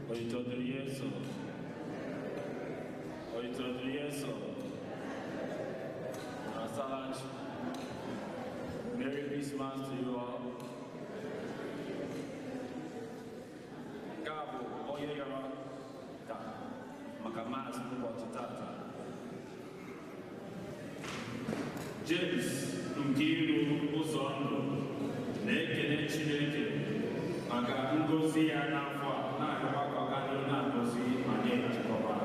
Otito dịrị Jesu. Otito dịrị Jesu. Asalachi. Merry Christmas to you all. Nke a bụ onye yọrọ ka maka Mass n'ụbọchị tata. James Nkiru Ụzọndụ na-ekele Chineke maka ngozi ya n'afọ a, na-arịọkwa ka ọ gaa n'ihu na-agọzi ma na-echekwa.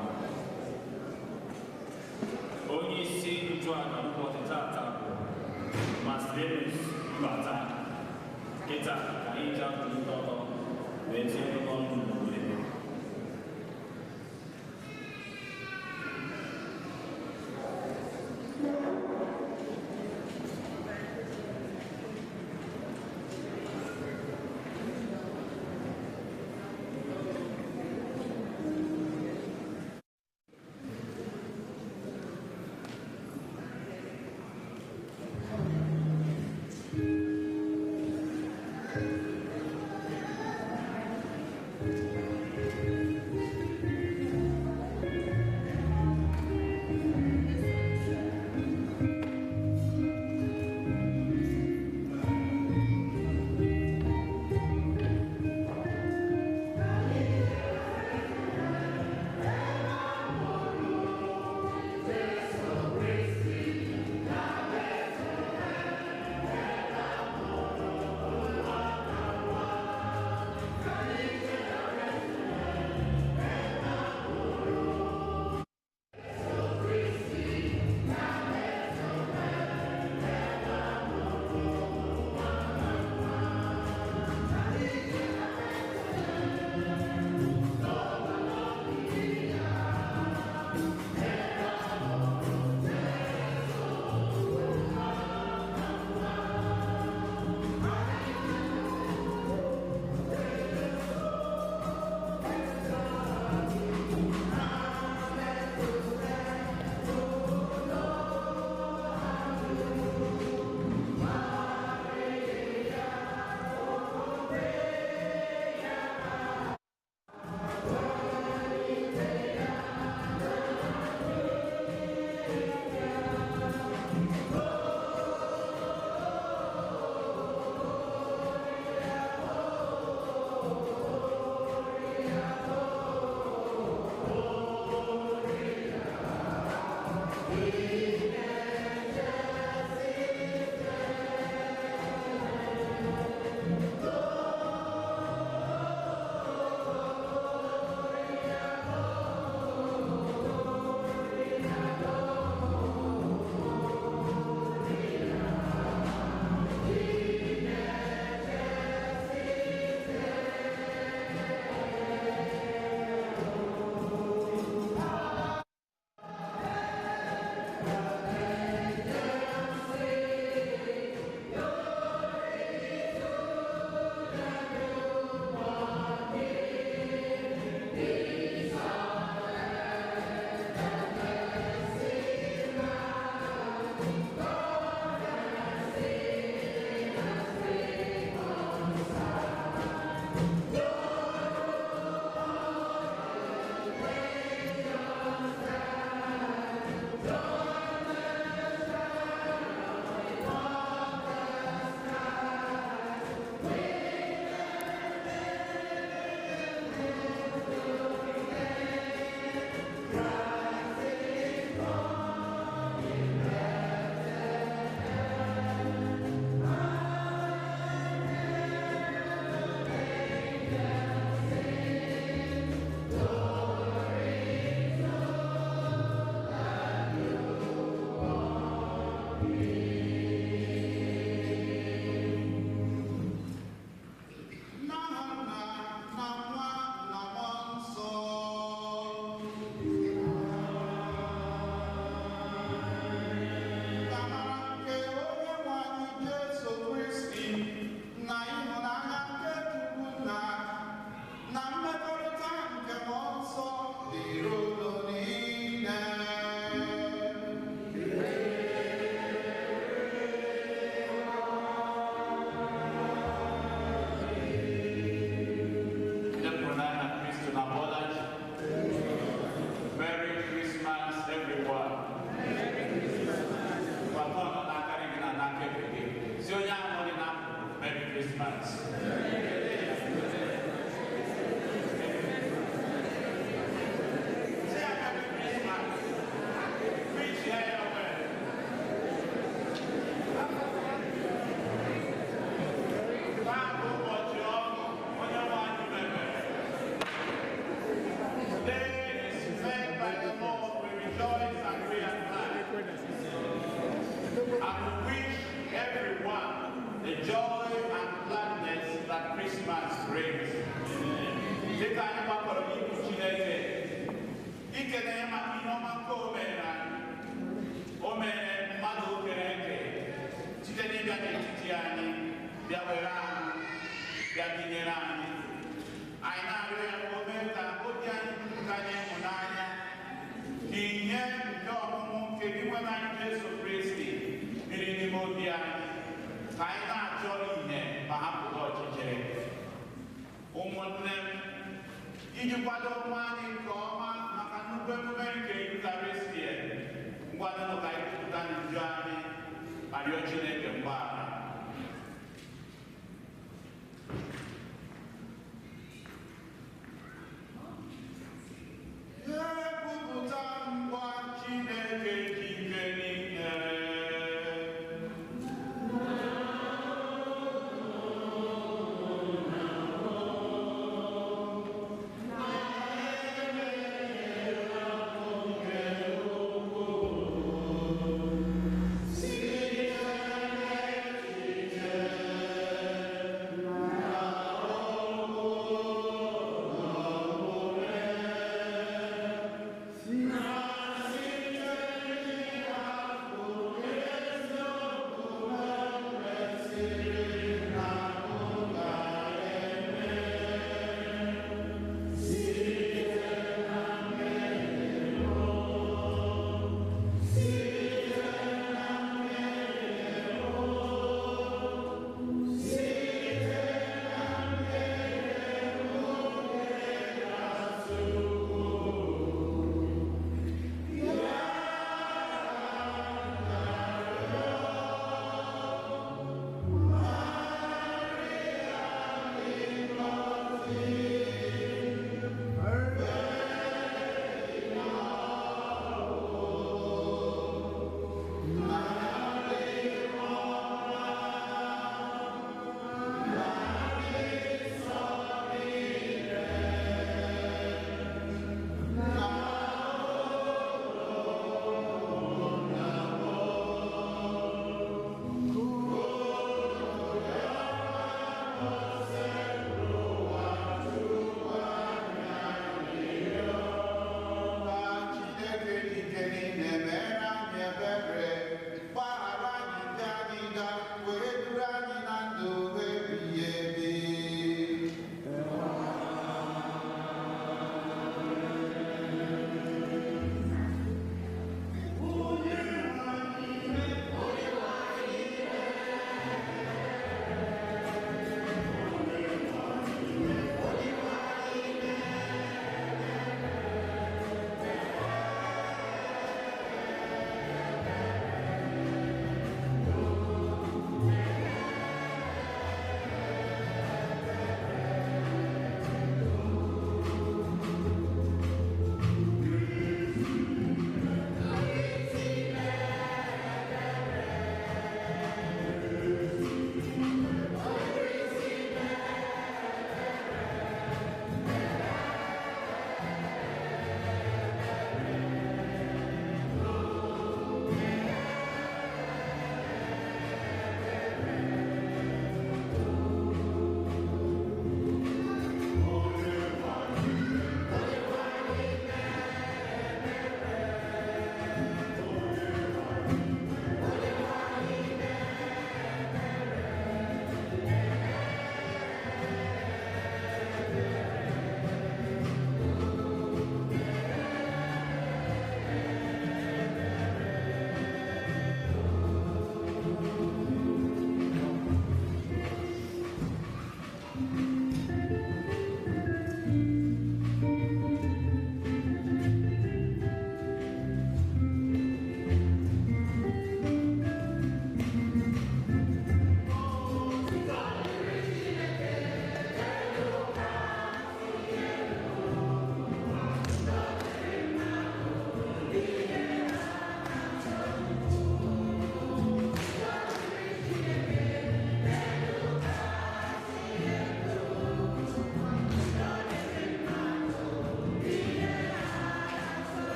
Onye isi nchụaja n'ụbọchị tata bụ Marcellinus Mbata. Kịta ka anyị ji akwụlite ọtọ wee tinye ọnụ n'obodo. Amen. Dinwenụ anyị Jesu Kristi biri n'ime obi anyị, ka anyị na-achọ ìhè ma hapụta ọchịchịrị. Ụmụnne m, iji kwado onwe anyị nke ọma maka nnukwu emume nke Eucharistia, ngwanụnụ ka anyị kwupụta njọ anyị ma rịọ Chineke mgbaghara. Ekwupụta ngwa Chineke ji ike niile.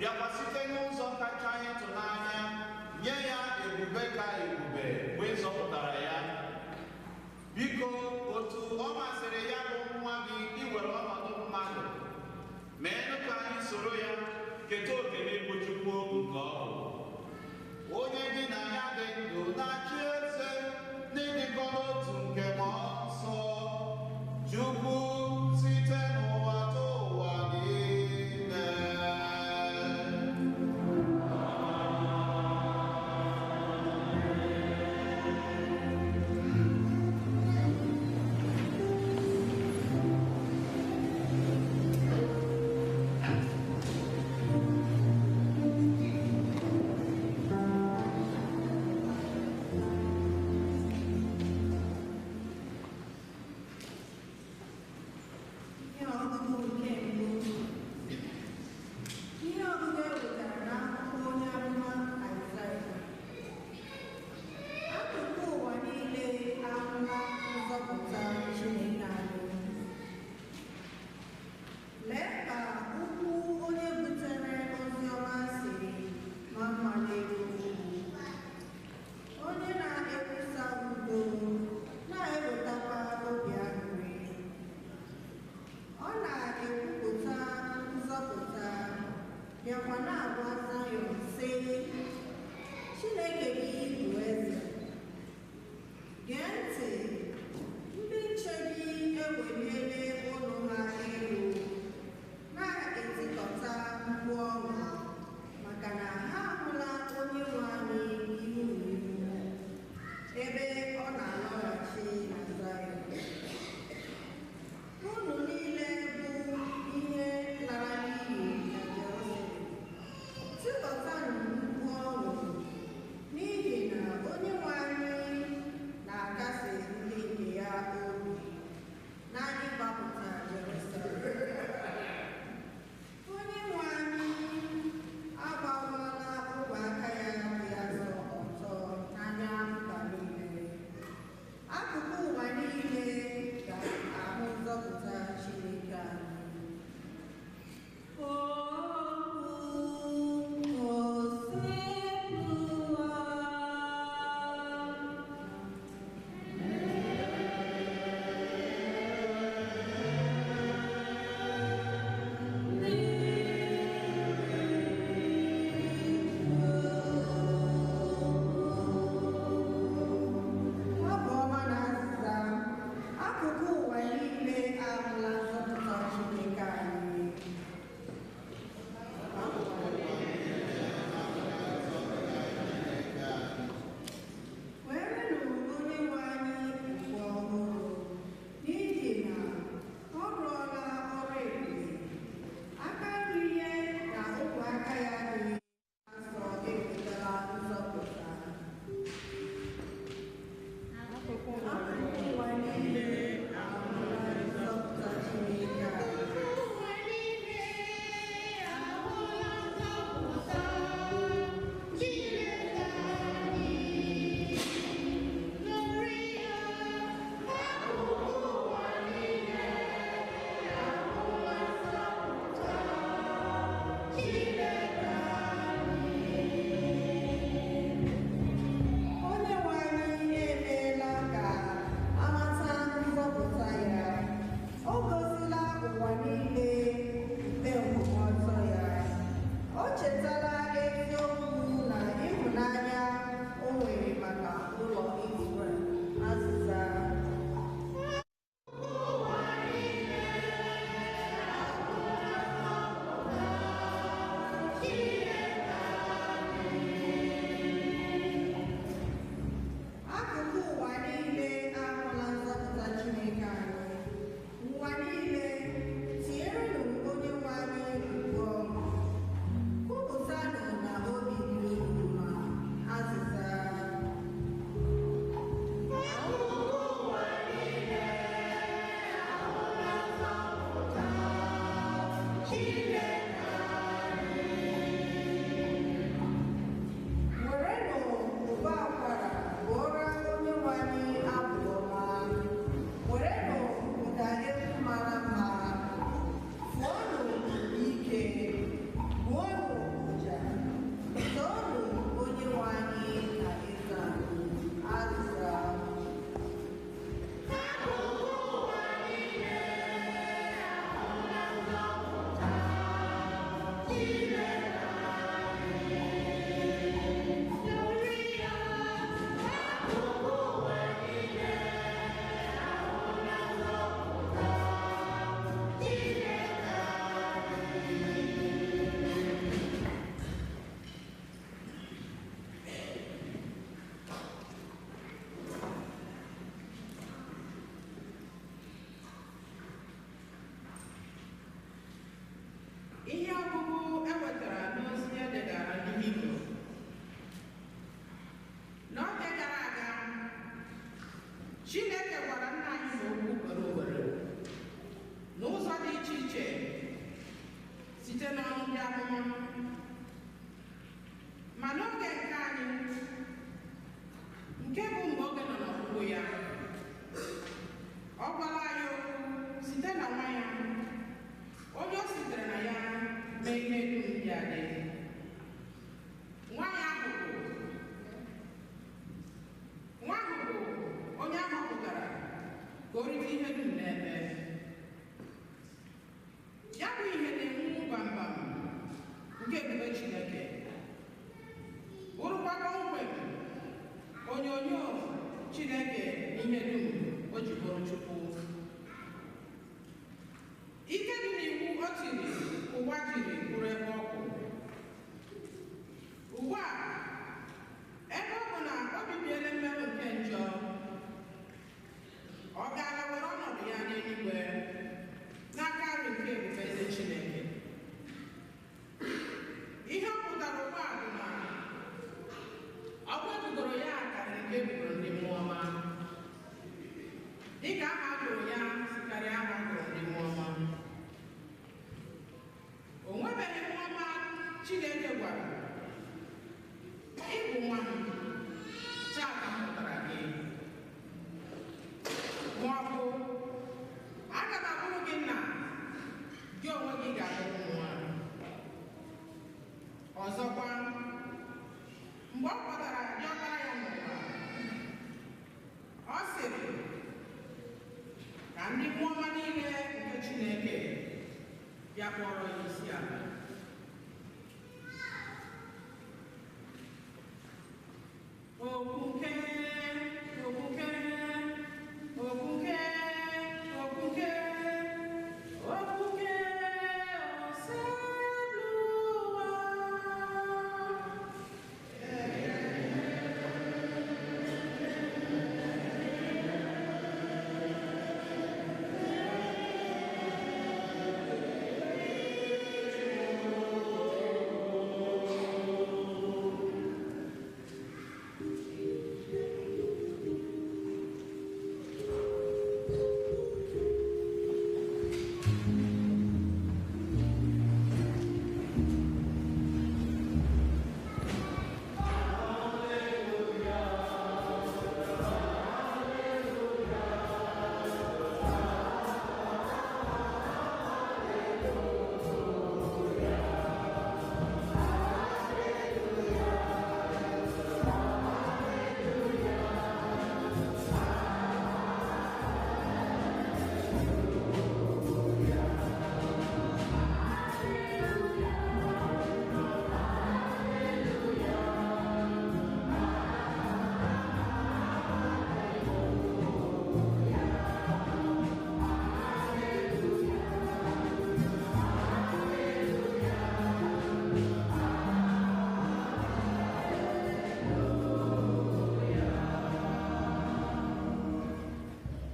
Bịakwa site n'ụzọ kacha ịtụnanya nye ya ebube ka ebube mgbe ị zọpụtara ya. Biko, otu ọ masịrị ya bụ nwa gị iwere ọnọdụ mmadụ, meenụ ka anyị soro ya keta oke n'ịbụ Chukwu nke ọ bụ, onye gị na ya dị ndụ na-achị eze n'ịdịkọ n'otu nke Mmụọ Nsọ, Chukwu, site n'ụwa tụ ụwa niile. Chineke, bụrụkwa kpọmkwem onyonyo Chineke n'ihe dum o ji bụrụ Chukwu. Ike dị n'iwu o tiri ụwa jiri kwụrụ ebe ọ kwụ. Ugbu a, ebe ọ bụ na o bibiela mmerụ nke njọ, ọ gaala were ọnọdụ ya n'eluigwe n'aka nri nke ebube eze Chineke. Ihe ọ pụtara ugbu a bụ na ọkwa ebugoro ya karịrị nke ebugoro ndị mmụọ ọma, dịka aha a gụrụ ya sikarịa aha a gụrụ ndị mmụọ ọma. O nwebeghị mmụọ ọma Chineke gwara, "Ị bụ nwa m, taa ka m mụtara gị," ma ọ bụ, "Aga m abụrụ gị nna, gị onwe gị ga-abụrụ m nwa." Ọzọkwa, mgbe ọ kpọtara diọkpara ya n'ụwa, ọ sịrị, "Ka ndị mmụọ ọma niile nke Chineke bịa kpọrọ ya isi ala." Okwuke, okwuke, okwuke, okwuke, okwuke, Osebụlụwa.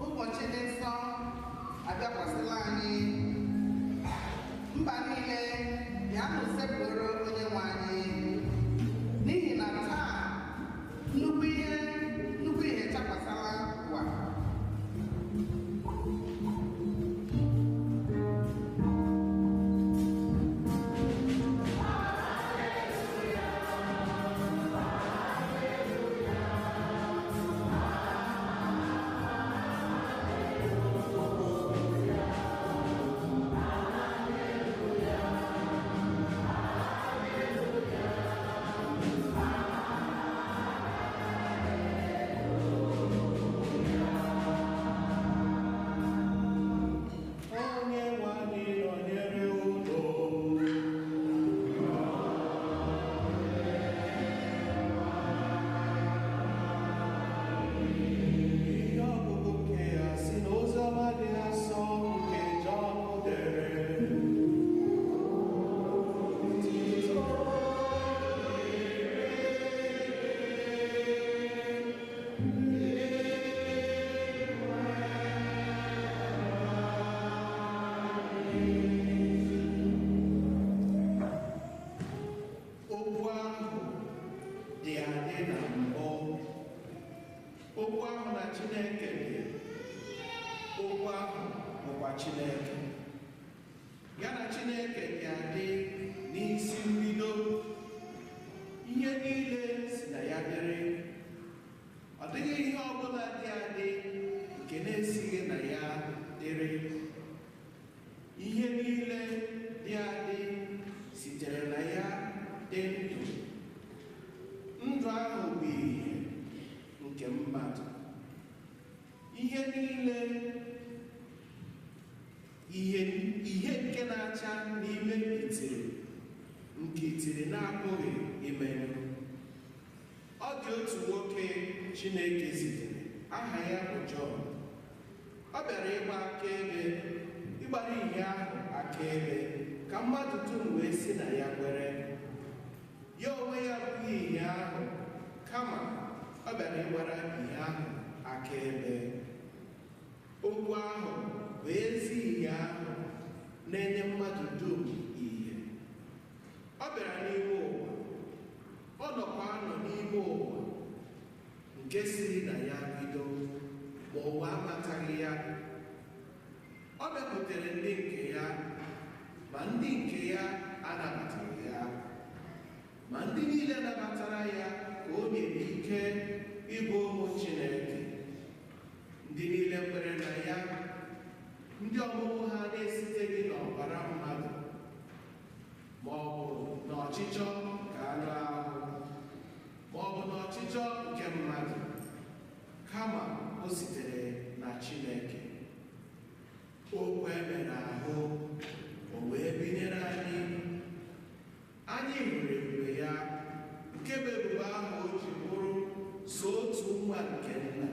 Ụbọchị dị nsọ abịakwasịla anyị. Mba niile, bịanụ sekpụrụ onye nwe anyị, n'ihi na taa nnukwu ihe chakwasịla ụwa. Onye nwe anyị nọnyere unu. Ihe ọgụgụ nke ya si n'Oziọma dị asọ nke Jọn dere. Okwu ahụ dị adị na mbụ. Okwu ahụ na Chineke dị. Okwu ahụ bụkwa Chineke. Ya na Chineke dị adị n'isi mbido. Ihe niile si na ya dịrị. Ọ dịghị ihe ọ bụla dị adị nke na-esighị na ya dịrị. Ihe niile dị adị sitere na ya dị ndụ. Ndụ ahụ bụ ìhè nke mmadụ. Ihe niile ihe nke na-acha n'ime itiri nke itiri na-apụghị imenyụ. Ọ dị otu nwoke Chineke zitere, aha ya bụ Jọn. Ọ bịara ịgba akaebe, ịgbara ìhè ahụ akaebe, ka mmadụ dum wee si na ya kwere. Ya onwe ya abụghị ìhè ahụ, kama ọ bịara ịgbara ìhè ahụ akaebe. Okwu ahụ bụ ezi ìhè ahụ na-enye mmadụ dum ìhè. Ọ bịara n'ime ụwa, ọ nọkwa anọ n'ime ụwa nke siri na ya bido, ma ụwa amataghị ya. Ọ bịakwutere ndị nke ya, ma ndị nke ya anabataghị ya. Ma ndị niile nabatara ya ka o nyere ike ịbụ ụmụ Chineke, ndị niile kwere na ya, ndị ọmụmụ ha na-esiteghị n'ọbara mmadụ ma ọ bụ n'ọchịchọ nke anụ ahụ ma ọ bụ n'ọchịchọ nke mmadụ, kama o sitere na Chineke. Okwu e mere ahụ, o wee binyere anyị. Anyị hụrụ ebube ya, nke bụ ebube ahụ o ji bụrụ so otu nwa nke nna,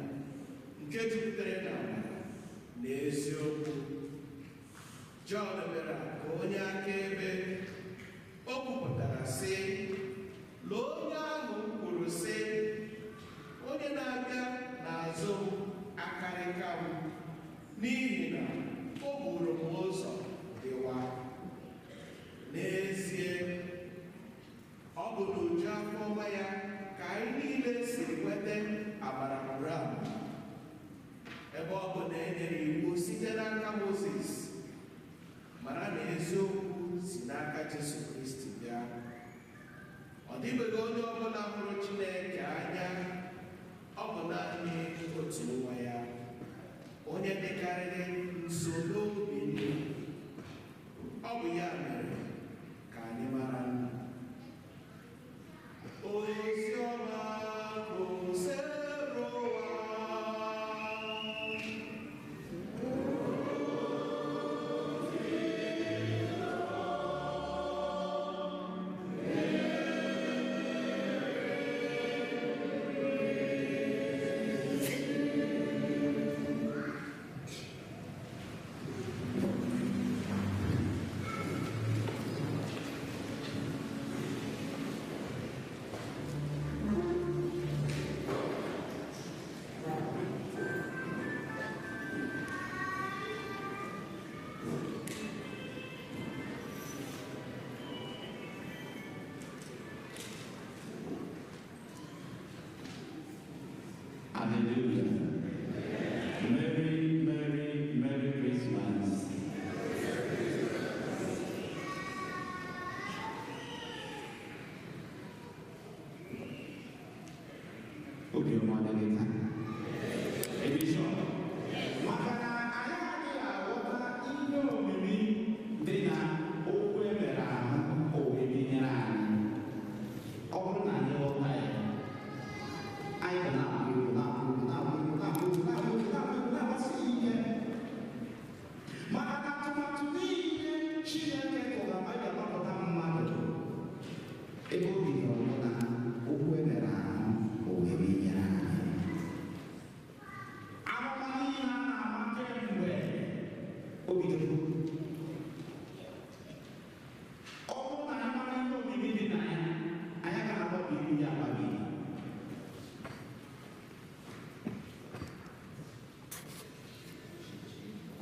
nke jupụtara na amara na eziokwu. Jọn bịara ka onye akaebe. O kwupụtara sị, lee onye ahụ kwuru sị, onye na-abịa n'azụ m akarịka m, n'ihi na o buru m ụzọ dịwa. N'ezie, ọ bụ n'uju afọ ọma ya ka anyị niile siri nweta amara kwuru amara. Ebe ọ bụ na e nyere iwu site n'aka Mozis, mara na eziokwu si n'aka Jesu Kristi bịa. Ọ dịbeghị onye ọbụla hụrụ Chineke anya, ọ bụ naanị otu nwa ya, onye dịkarịrị nso n'obi nna. Ọ bụ ya mere ka anyị mara nna. Ozi ọma Osebụrụwa. Hallelujah. Merry, Merry, Merry Christmas. Obiọma adịghị taa. Bishọp, maka na anyị adịghị aghọta ihe omimi dị na okwu e mere ahụ o wee binyere anyị. Ọ bụrụ na anyị ghọta ya, anyị ga na-agba egwu, na-agba egwu, na-agba egwu, na-agba egwu, na-agba egwu, na-agba egwu, na-agbasi ike. Maka na atụmatụ niile Chineke tụrụ ma ga-agbapụta mmadụ, ebe o bidoro bụ na okwu e mere ahụ o wee binyere anyị. Amụma niile a na-ama kemgbe o bidoro. Ọ bụrụ na anyị mara ihe omimi dị na ya, anyị agaghị agbabi ilu ya agbabi.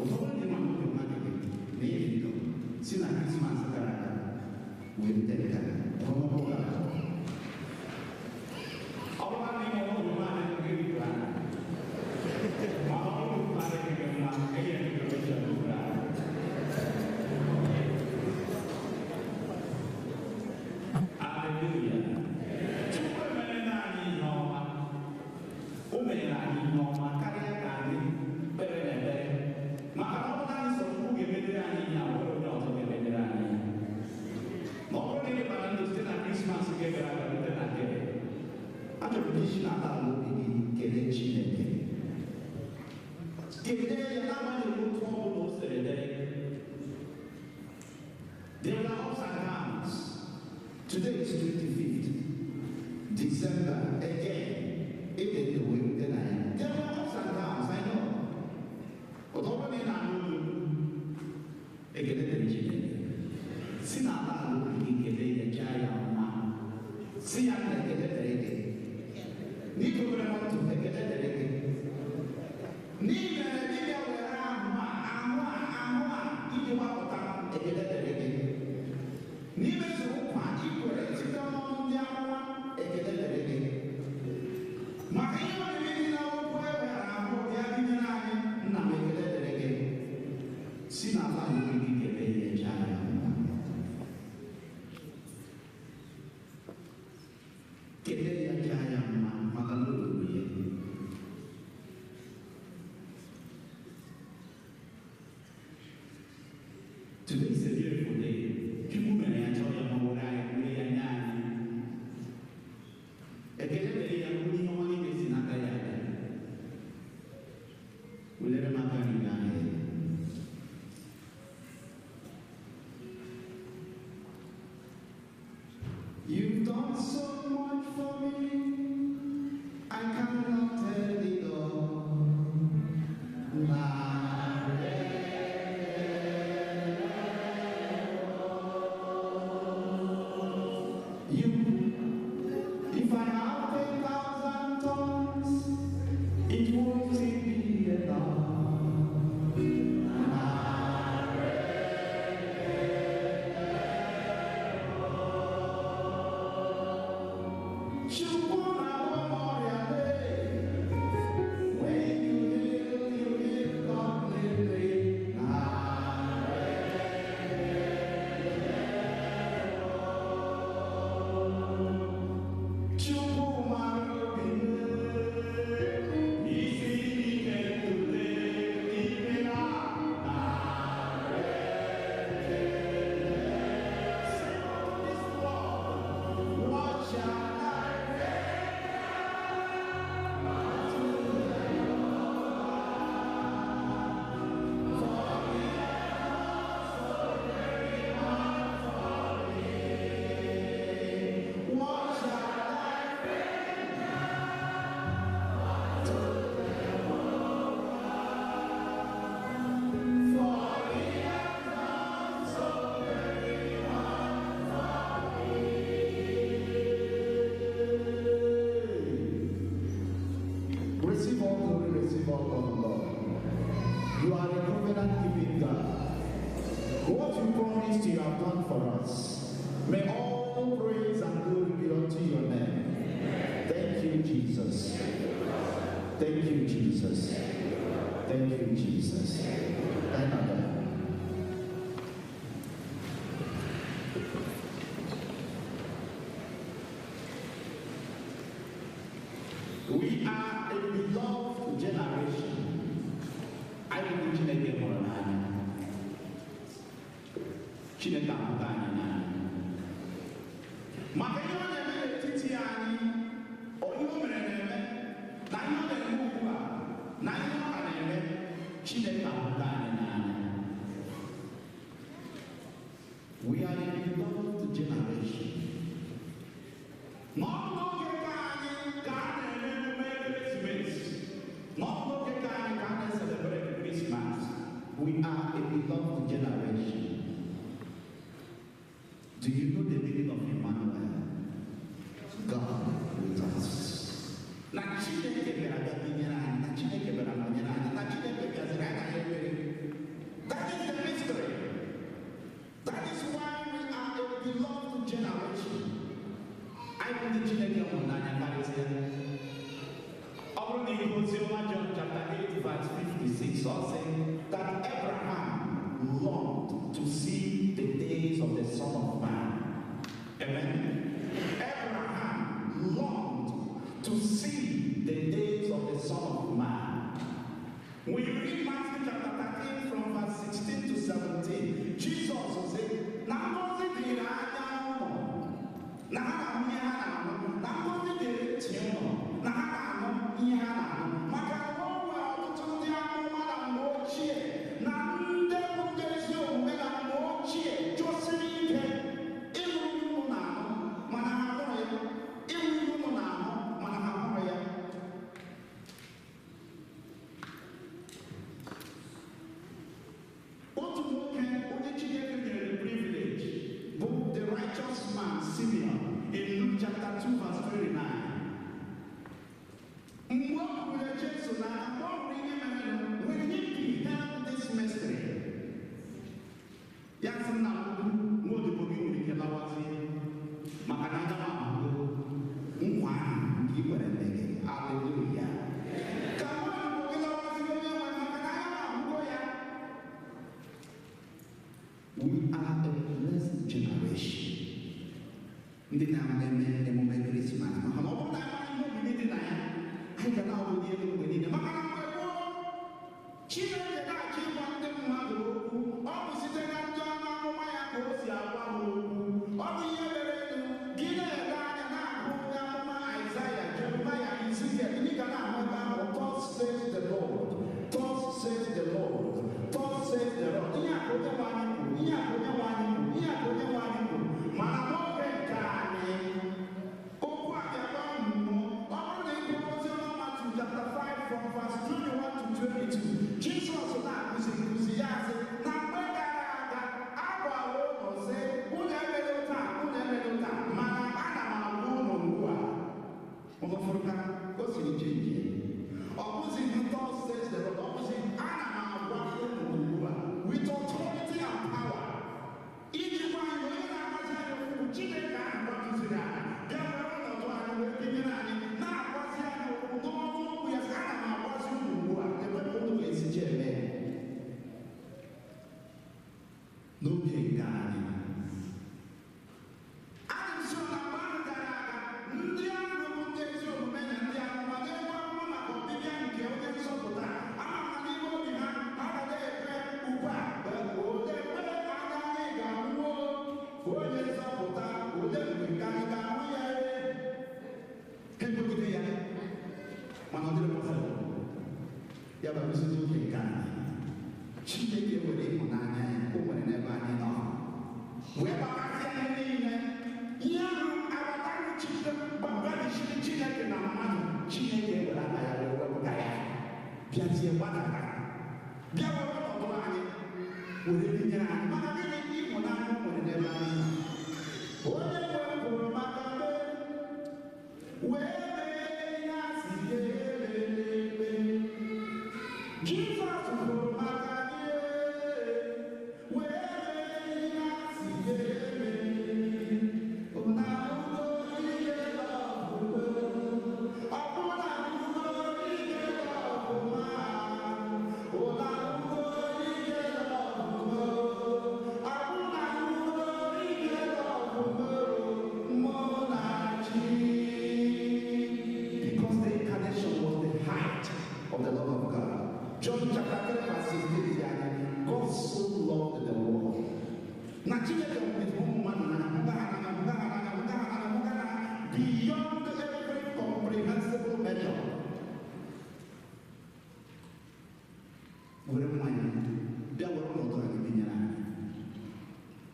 Ụfọdụ ndị ma obi mmadụ gị na ịdị ndụ si na Krismas gara aga wee rute nke a, ọnụọgụgụ gara aga. Ọ bụrụ na ị nwere obi mmadụ gị ripụrụ anya, ma ọ bụrụ na obi mmadụ gị mma, ị ga-eripụrụ uche ripụrụ anya. Hallelujah. Chukwu emere anyị ihe ọma. O mere anyị ihe ọma karịa ka anyị kpere n'ekpere. Maka na ọ bụrụ na anyị sọ Chukwu ga-emedere anyị ihe a, o nwere onye ọzọ ga-emedere anyị ihe. Ma ọ bụrụ na ị bara ndụ site na Krismas nke gara aga rute na nke achọrọ m isi n'ala ala obi gị kelee Chineke. Kelee ya n'agbanyeghị otu ọ bụla o siri dịrị. There were ups and downs. Today is 25th December. Again, it is the way we deny. There were ups and downs, I know. But ọ bụrụ na ị na-anụ olu ekele dịrị Chineke. Si n'ala ala obi gị kelee ya, jaa ya mma. Si ya na ekele dịrị gị. N'idobere m ndụ, ekele dịrị gị. N'ime dibịa were ahụ a, ahụ a, ahụ a iji gbapụta m, ekele dịrị gị. N'imezu nkwa i kwere site n'ọnụ ndị amụma, ekele dịrị gị. Maka ihe omimi dị n'okwu e were ahụ bịa binyere anyị, nna m, ekele dịrị gị. Si n'ala obi gị kelee ya, jaa ya mma. Kelee ya, jaa ya mma maka na o ruru ya. Today is a beautiful day. Chukwu mere ya chọọ ya ma were anyị were ya nye anyị. Ekele dịrị ya bụrụ ihe ọma niile si n'aka ya abịa. Welere m aka nri anyị. You've done so much for me, I cannot tell it all. You, if I have 10,000 tons, it won't be enough. Chukwu na-agwọ m ọrịa lee. When you heal completely. Chukwu mara obi m. Isi ike ntule n'ime ha. This world, what shall I What shall I For he has done so very much for me. Receive all glory, receive all honor, Lord. You are a covenant keeping God. What you promised, you have done for us. May all praise and glory be unto your name. Thank you, Jesus. Thank you, Jesus. Thank you, Jesus. Amen. We are a beloved generation. Anyị bụ Chineke hụrụ n'anya. Chineke ahụta anyị n'anya. Maka ihe ọ na-eme n'etiti anyị, ọ ihe o mere na-eme, na ihe ọ na-eme ugbu a, na ihe ọ ka na-eme, Chineke ahụta anyị n'anya. We are a beloved generation. Ma ọ bụ n'oge ka anyị ka a na-eme emume ekeresimesi, ma ọ bụ n'oge ka anyị ka a na-celebrate Christmas, we are a beloved generation. Do you know the meaning of Emmanuel? God with us. Na Chineke bịara bịa binyere anyị, na Chineke bịara nọnyere anyị, na Chineke bịaziri anyị na ya ekpere. That is the mystery. That is why we are a beloved generation. Anyị bụ ndị Chineke hụrụ n'anya karịsịa. Ọ bụrụ na ihe oziọma John chapter 8 verse 56, ọ sị that Abraham longed to see the days of the Son of Man. Amen. Abraham longed to see the days of the Son of Man. When you read Matthew chapter 13 from verse 16 to 17, Jesus said, na ngọzi dịrị anya ụnụ, na ha na-ahụ ihe ha na-ahụ, na ngọzi dịrị ntị ụnụ, na ha na-anụ ihe ha na-anụ, maka na o nwere ọtụtụ ndị amụma na mgbe ochie na ndị bụ ndị ezi omume na mgbe ochie chọsiri ike ịnụ ihe unu na-anụ. Ndị na-eme emume Krismas, maka na ọ bụrụ na anyị ihe omimi dị na ya, anyị ga na-awụli elu mgbe niile, maka na mgbe gboo Chineke na-achọ ịgwa ndị mmadụ okwu, ọ bụ site na ndị ọnụ amụma ya ka o si agwa ha okwu. Ọ bụ ihe mere elu gị na-ele anya na-agụ onye amụma Aịzaya, Jeremaya, Izikiel, ị ga na-ahụ ebe ahụ, "Thus says the Lord, thus says the Lord, thus says the Lord." Ihe a ka onye nwe anyị kwuru, ihe a ka onye nwe anyị kwuru, ihe a ka onye nwe anyị kwuru. Mana n'oge nke anyị, okwu a bịakwa mmụọ. Ọ bụrụ na ị gụọ oziọma Matthew chapter 5 from verse 21 to 22, Jizọs na-akụzi nkụzi ya sị na mgbe gara aga a gwara ụnụ sị unu emela taa, unu emela taa, mana ana m agwa ụnụ ugbu a. Ụnụ fụrụ ka o siri change. Ọ bụzi "Thus says the Lord", ọ bụzi "ana m agwa ụnụ ugbu a" with authority and power. Iji gwa anyị onye na-agbazi anyị okwu bụ Chineke ahụ gbatụziri anyị, bịa were ọnọdụ anyị wee binyere anyị, na-agwazi anyị okwu n'ọnụ okwu ya sị, "Ana m agwazi unu ugbu a, ebe ka unu ga-esi ji eme ya." N'oge nke anyị, adị m sure na mgbe ahụ gara aga, ndị ahụ bụ ndị ezi omume na ndị amụma na-enwe amụma maka ọbịbịa nke onye nzọpụta, ama m na n'ime obi ha, ha ga na-ekpe ugbu a, "Ole mgbe anya anyị ga-ahụwo onye nzọpụta? Ole mgbe ka anyị ga-ahụ ya?" Ee, ha ekwegide ya, mana ọ dịrị possible. Ya bụ arụsị oge nke anyị, Chineke were ịhụnanya ya o nwere n'ebe anyị nọ wee gbakasịa ihe niile, ihe ahụ agbatarụ gbagadichiri Chineke na mmadụ. Chineke were aka ya wee wepụta ya, bịazie gbadata, bịa were ọnọdụ anyị were binyere anyị. Maka gịnị? Ịhụnanya o nwere n'ebe anyị nọ. Onye nwe kwuru maka mee wee mee ihe a sị ya emele eme. Jizọs kwuru maka gị wee mee ihe a sị ya eme. Unu ahụgo ihe ọbụla, ọbụla ahụgo ihe ọbụla, unu ahụgo ihe ọbụla, ọbụla ahụgo ihe ọbụla, mụ na chi. Because the incarnation was the height of the love of God. John chapter 3 verse 16 is God so loved the world. Na Chineke hụrụ ụmụ mmadụ n'anya, hụga ha n'anya, hụga ha n'anya, hụga ha n'anya, hụga ha n'anya, beyond every comprehensible measure. Were mmanya bịa were ọnọdụ anyị binyere anyị.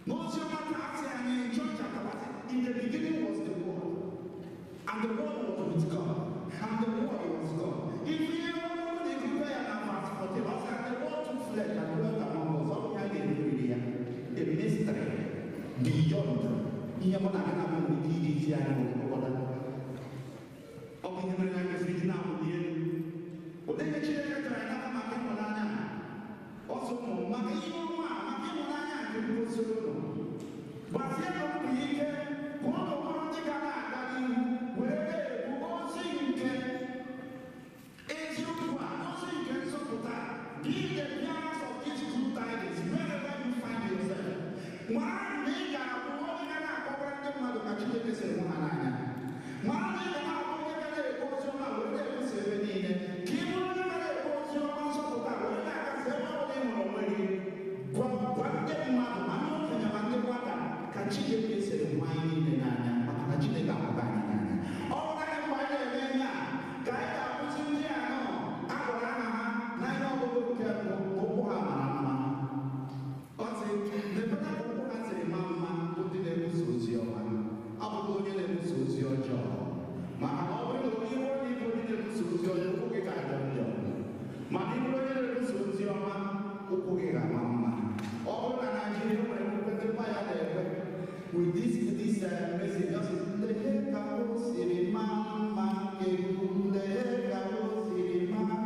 N'ozi ọma taa sị anyị, John chapter 1, in the beginning was the Word, and the Word was with God, and the Word was God. If you the prepare na verse 14, ọ sị, "And the Word took flesh and dwelt among us." Ọ bụ ihe a ga-eriri ya. A mystery beyond ihe mụ na gị na mụ nwere ike iji isi anyị wee kpọkọta. Ọ bụ ihe mere na anyị kwesịrị iji na-amụli elu. Olee ihe Chineke chọrọ anyị n'aka maka ịhụnanya a? Ọ sị ụmụ m, maka ihe ọma a, maka ịhụnanya nke m gosiri unu, gbazienụ mbọ ike ka unu bụrụ ndị ga na-aga n'ihu wee na-ebu ozi nke eziokwu a, ozi nke nzọpụta. Be the bearers of these good tidings wherever you find yourself. Mara na ị ga-abụ onye ga na-akọwara ndị mmadụ ka Chineke si hụ ha n'anya. Mara na ị ga na-abụ onye ga na-ebu ozi ọma wee na-ekwusa ebe niile, ka ị bụrụ onye ga na-ebu ozi ọma nzọpụta wee na-akasa ebe ọ bụla ị hụrụ onwe gị. Gwa gwa ndị mmadụ, ma ndị okenye ma ndị nwata, ka Chineke siri hụ anyị niile n'anya, maka na Chineke ahụka anyị n'anya. Ọ bụrụ anyị mgbe anyị na-eme ihe a, ka anyị ga-akwụsị ndị a nọ a gwara aha ha na ihe ọgụgụ nke mbụ, ụkwụ ha mara mma. Ọ sị lekọta ka ụkwụ ha siri maa mma, bụ ndị na-ekwusa ozi ọma, abụghị onye na-ekwusa ozi ọjọọ, maka na ọ bụrụ na onye bụrụ na ịbụ onye na-ekwusa ozi ọjọọ, ụkwụ gị ga-ajọ njọ, mana ị bụrụ onye na-ekwusa ozi ọma, ụkwụ gị ga-ama mma. Ọ bụrụ na Naijiria nwere ekwentị mma ya na-ekwe with this message, just lee ka o siri maa mma nke ukwuu, lee ka o siri maa,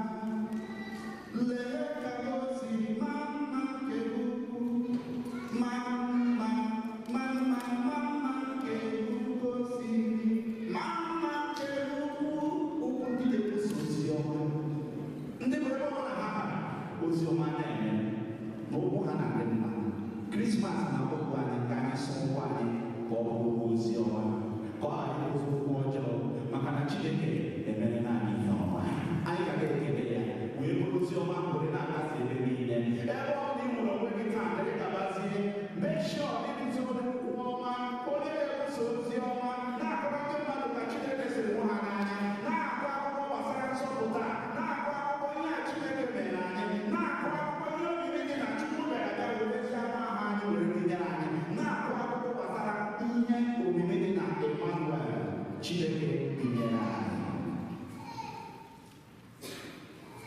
lee ka o siri maa mma nke ukwuu, maa mma, maa mma, maa mma nke ukwuu, o siri maa mma nke ukwuu. Ụkwụ ndị na-ekwusa ozi ọma, ndị bụ ebe ọbụla ha bara, ozi ọma na-eme na ụkwụ ha na-adị mma. Krismas na-akpọpụ anyị ka anyị sụọ ụkwụ anyị ka ọ bụrụ ozi ọma. ka ọ ghara ịkụzi okwu ọjọọ, maka na Chineke emerela anyị ihe ọma. Anyị ga na-ekele ya wee bụrụ ozi ọma were na-agasị ebe niile. Ebe ọ bụla ị nwere onwe gị taa, dịrị gabazie. Make sure ịdịzi onye okwu ọma, onye na-ekwusa ozi ọma, na-akọrọ ndị mmadụ ka Chineke siri hụ ha n'anya, na-akọ akụkọ gbasara nzọpụta, na-akọ akụkọ ihe a Chineke mere anyị, na-akọ akụkọ ihe omimi dị na Chukwu mere bịa were ezi anụ ahụ anyị were tinyere anyị, na-akọ akụkọ gbasara ihe omimi dị na Emmanuel Chineke tinyere anyị.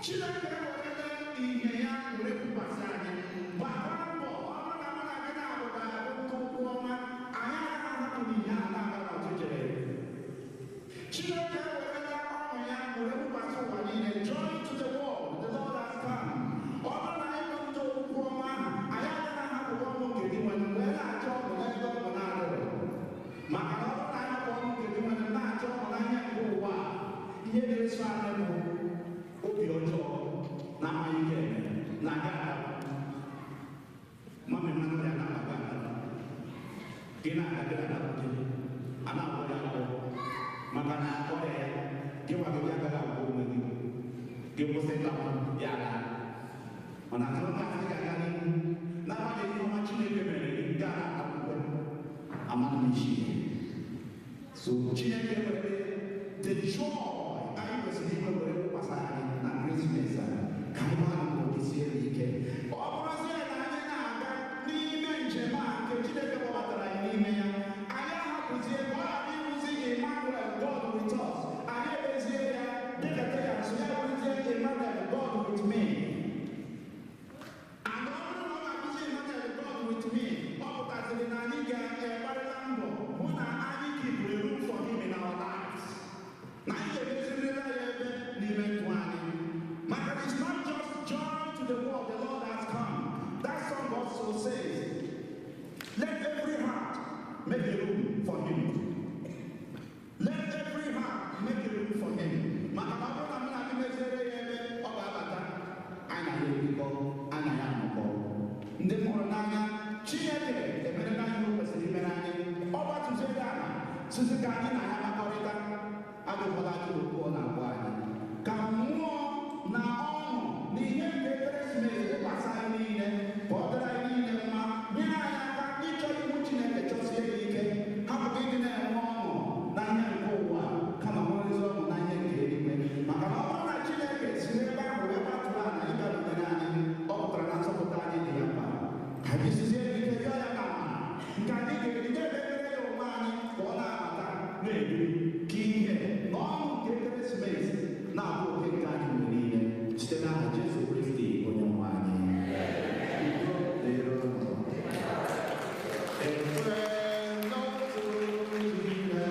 Chineke werele ihe ya were kwukwasị anyị, gbakwa mbọ ọrụ na mụ na gị na-abụ ga-abụ ndị ụkwụ ọma, anyị agaghị ahapụ n'ihe a na-aga n'ọchịchịrị. Chineke werela ọṅụ ya were kwukwasị ụwa niile. Joy to the world, the Lord has come. Ọ bụrụ na anyị bụ ndị okwu ọma ahụ, anyị agaghị ahapụ ọṅụ nke dị nwere wee na-achọ ọṅụ n'ebe ọṅụ na-adịrị. Maka na ọ bụrụ na anyị hapụ ọṅụ nke dị nwere na-achọ ọṅụ n'anya nke ụwa a, ihe na-eso anyị bụ obi ọjọọ na amaghị ike eme na aga adapụ. Mami mmanụ ya na-aga adapụ. Gị na-aga gị na-adapụ gị, a na-agwọ ya agwọ. Maka na ọrịa ya, gị nwa gị agaghị agwọ onwe gị. Gị kwụsị ịtapụ ya ala. Mana atụrụ ka asị ga-aga n'ihu n'agbanyeghị ihe ọma Chineke mere gị, gaa na-atapụkwe. Amara m isi ya. So Chineke nwere the joy anyị kwesịrị inwe were wụkwasị anyị na Krismas a, ka anyị gbaa mbọ jisie ya ike. Ọ bụrụzie na anyị na-aga n'ime njem a nke Chineke kpọbatara anyị n'ime ya, anyị ahapụzie ka ọ ghara ịbụzi Emmanuel God with us. Anyị emezie ya dịkata ya nso ya bụrụzie Emmanuel God with me. And ọ bụrụ na ọ ga-abụzi Emmanuel God with me, ọ pụtaziri na anyị ga-agbarịla mbọ hụ na anyị kipụrụ room for him in our lives. Na anyị ga-emezirila ya ebe n'ime ndụ anyị. Maka na it's not just joy to the world, the Lord has come. That song also says, let every heart make a room for him. Let every heart make a room for him. Maka na ọ bụrụ na mụ na gị meziere ya ebe ọ ga-abata, anyị na ya ebikọ, anyị na ya anọkọ. Ndị m hụrụ n'anya, Chineke emerela anyị o kwesịrị imere anyị. Ọ gbatụziere ala, sisi ka anyị na ya makọrịta. Ajụkwala ajụ okwu ọ na-agwa anyị. Ka mmụọ na ọṅụ na ihe nke ekeresimesi dịkwasị anyị niile, ka ọ dịrị anyị niile mma, nyere anyị aka ịchọ ihu Chineke chọsie ya ike, hapụ gị ịdị na-enwe ọṅụ na ihe nke ụwa, kama nwerezi ọṅụ na ihe nke eluigwe. Maka na ọ bụrụ na Chineke si n'ebe ahụ wee gbatụrụ ala ịbịa nọnyere anyị, ọ pụtara na nzọpụta anyị dị ya mkpa. Ka anyị sizie ike rịọ ya na amara nke anyị ga-eji na-emepere ya onwe anyị ka ọ na-abata na-edu ka ihe na ọṅụ nke ekeresimesi na-abụ oke nke anyị mgbe niile, site n'aha Jesu Kristi onye nwe anyị. Udo dịrị unu. Ekwe n'otu Chineke.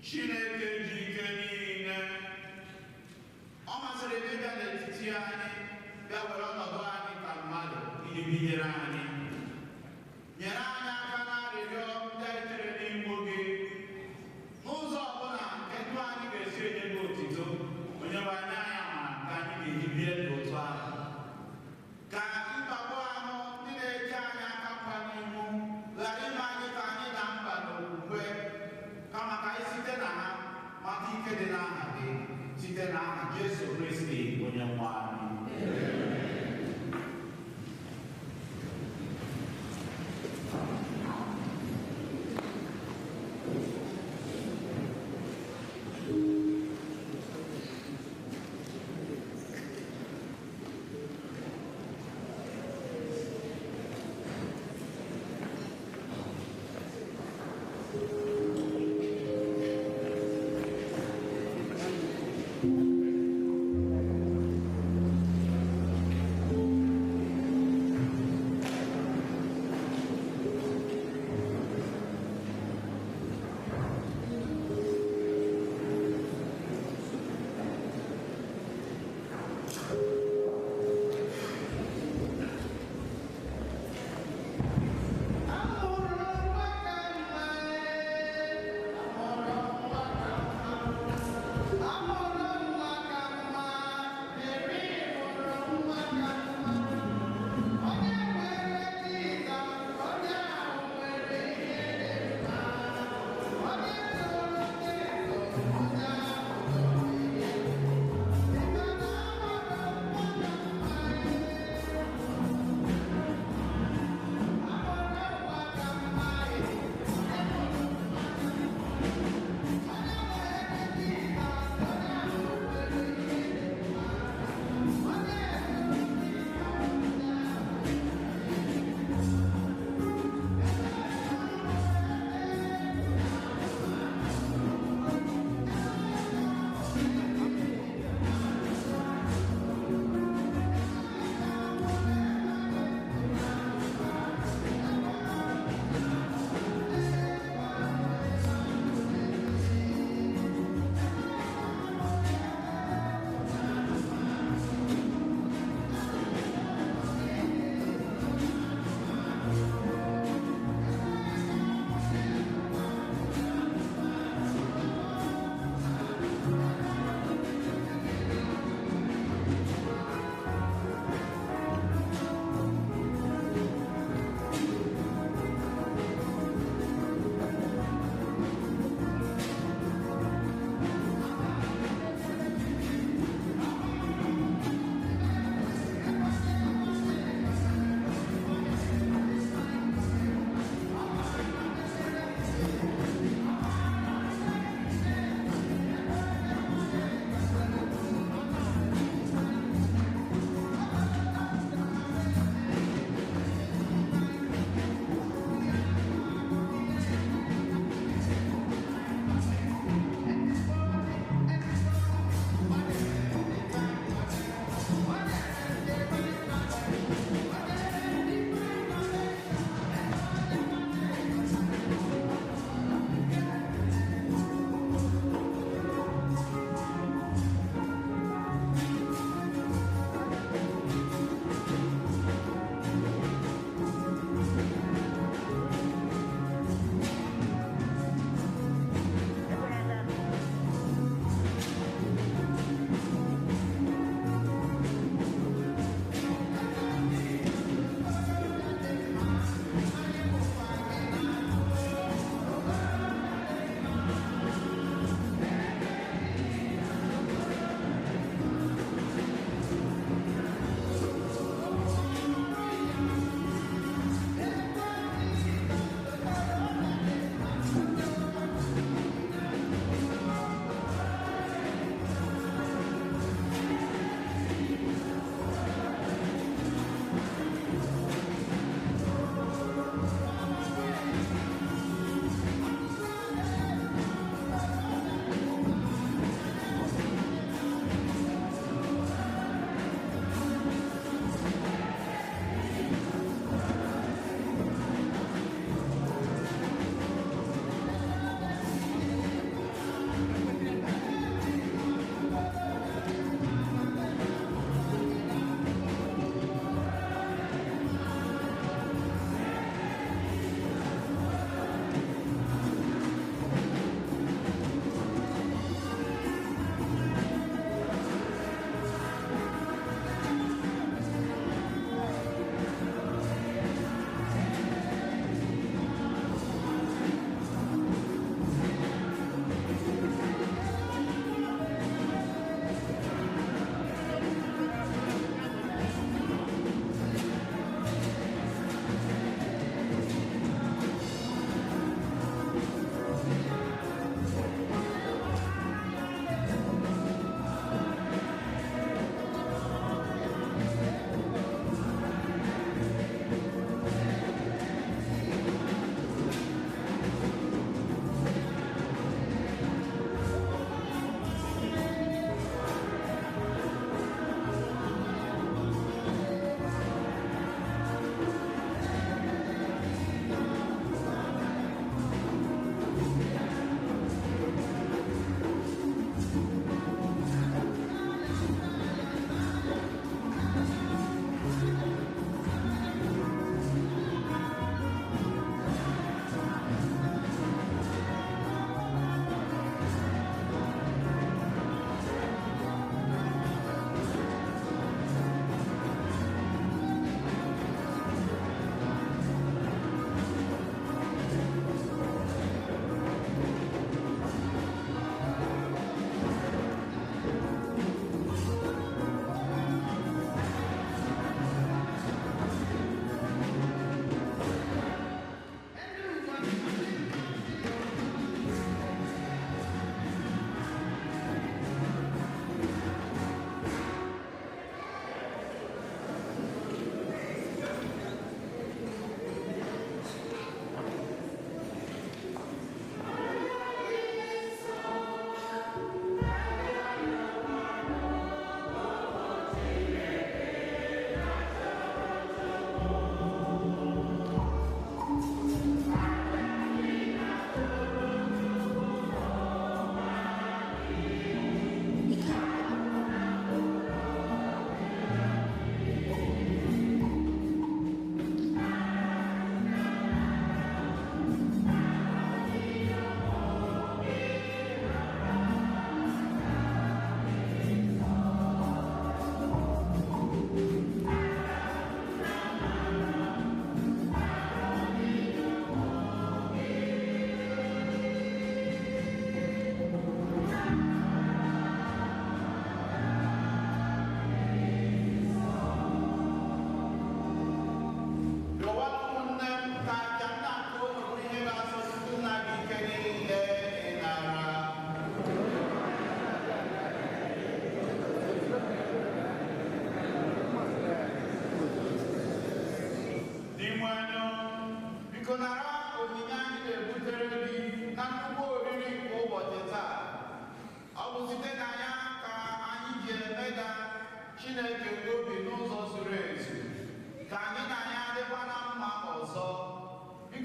Chineke ji ike niile, ọ masịrị gị bịa n'etiti anyị, bịa were ọnọdụ anyị ka mmadụ iji binyere anyị. Nyere anyị aka n'arịrịọ ndị anyị chere n'ihu gị n'ụzọ ọbụla nke ndụ anyị ga-esi enye gị otito. Onye nwe anyị, anyị amara ka anyị ga-eji bie ndụ otu ahụ, ka mkpagbu ahụ ndị na-eche anyị aka mgba n'ihu ghara ime anyị ka anyị daa mba n'okwukwe, kama ka anyị site na ha mata ike dị n'aha gị, site n'aha Jesu Kristi onye nwe anyị.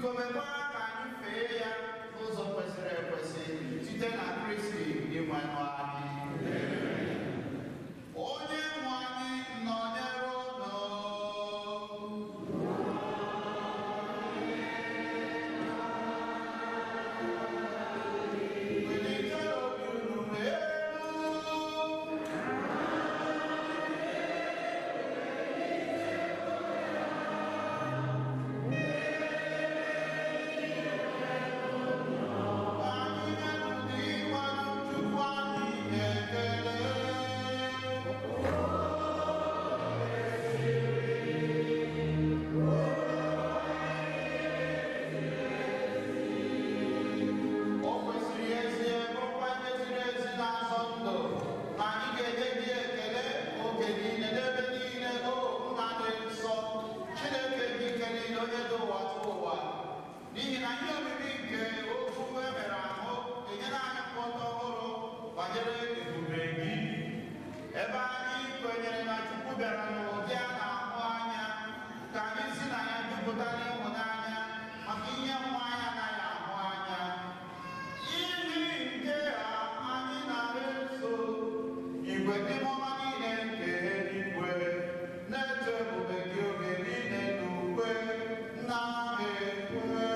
Biko mekwa ka anyị fee ya n'ụzọ kwesịrị ekwesị site na Kristi Dinwenụ anyị. Onye nwe anyị nọnyere unu. Welite obi unu elu. Anyị nyenụ Dinwenụ Chukwu anyị ekele. O kwesịrị ezie, bụrụkwa ihe ziri ezi na-azọ ndụ, na anyị ga-enye gị ekele oge niile n'ebe niile, o Nna dị nsọ, Chineke dị ike niile, onye dị ụwa tụ ụwa. N'ihi na ihe omimi nke okwu e mere ahụ enyela anyị nghọta ọhụrụ banyere ebube gị. Ebe anyị kwenyere na Chukwu bịara n'ụdị a na-ahụ anya, ka anyị si na ya jupụta n'ịhụnanya maka ihe mmụọ anyị anaghị ahụ anya. N'ihi nke a anyị na-eso igwe ndị mmụọ niile nke eluigwe na-eto ebube gị oge niile n'ukwe na-ekwe.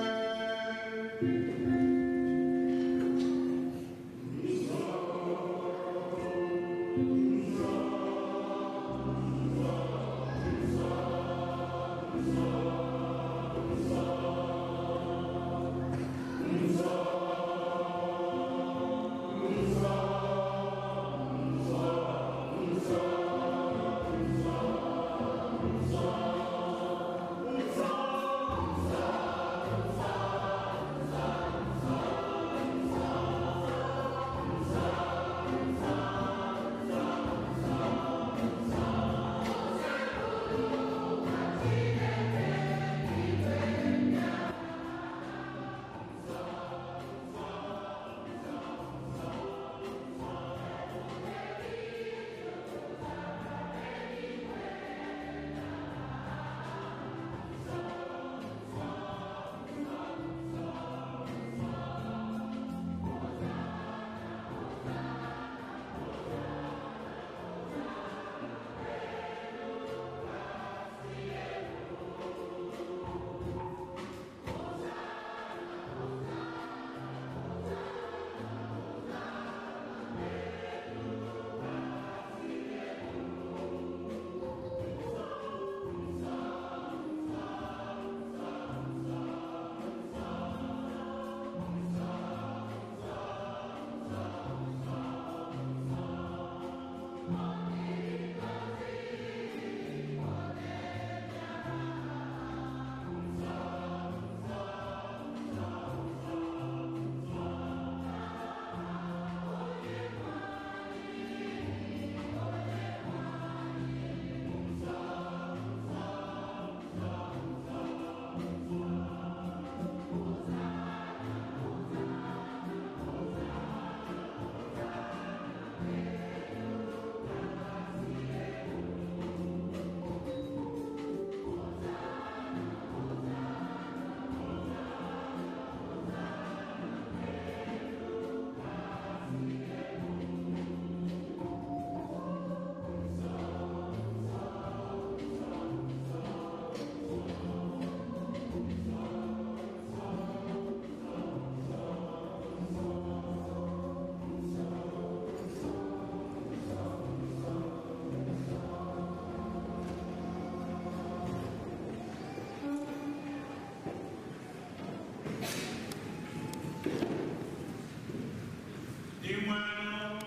Dinwenụ,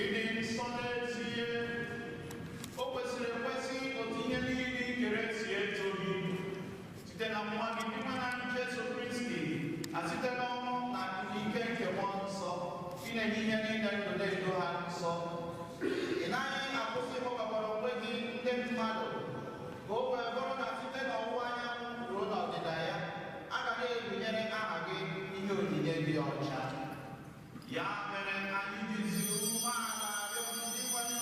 ịdị nsọ n'ezie, o kwesịrị ekwesị otu ihe niile i kere si eto gị site na nwa gị Dinwenụ anyị Jesu Kristi, na site n'ọnwụ na ike nke Mmụọ Nsọ, ị na-enye ihe niile ndụ na-edo ha nsọ. Ị naghị akwụsị ịkpọkọbara onwe gị ndị mmadụ ka o wee bụrụ na site n'ọwụwa anyanwụ ruo n'ọdịda ya, a ga na-ebunyere aha gị ihe onyinye dị ọcha. Ya mere anyị jizi umeala arịọ Dinwenụ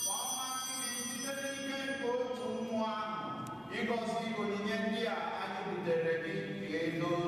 ka ọ masị gị site n'ike nke otu mmụọ ahụ ịgọzi onyinye ndị a anyị butere gị ka e doo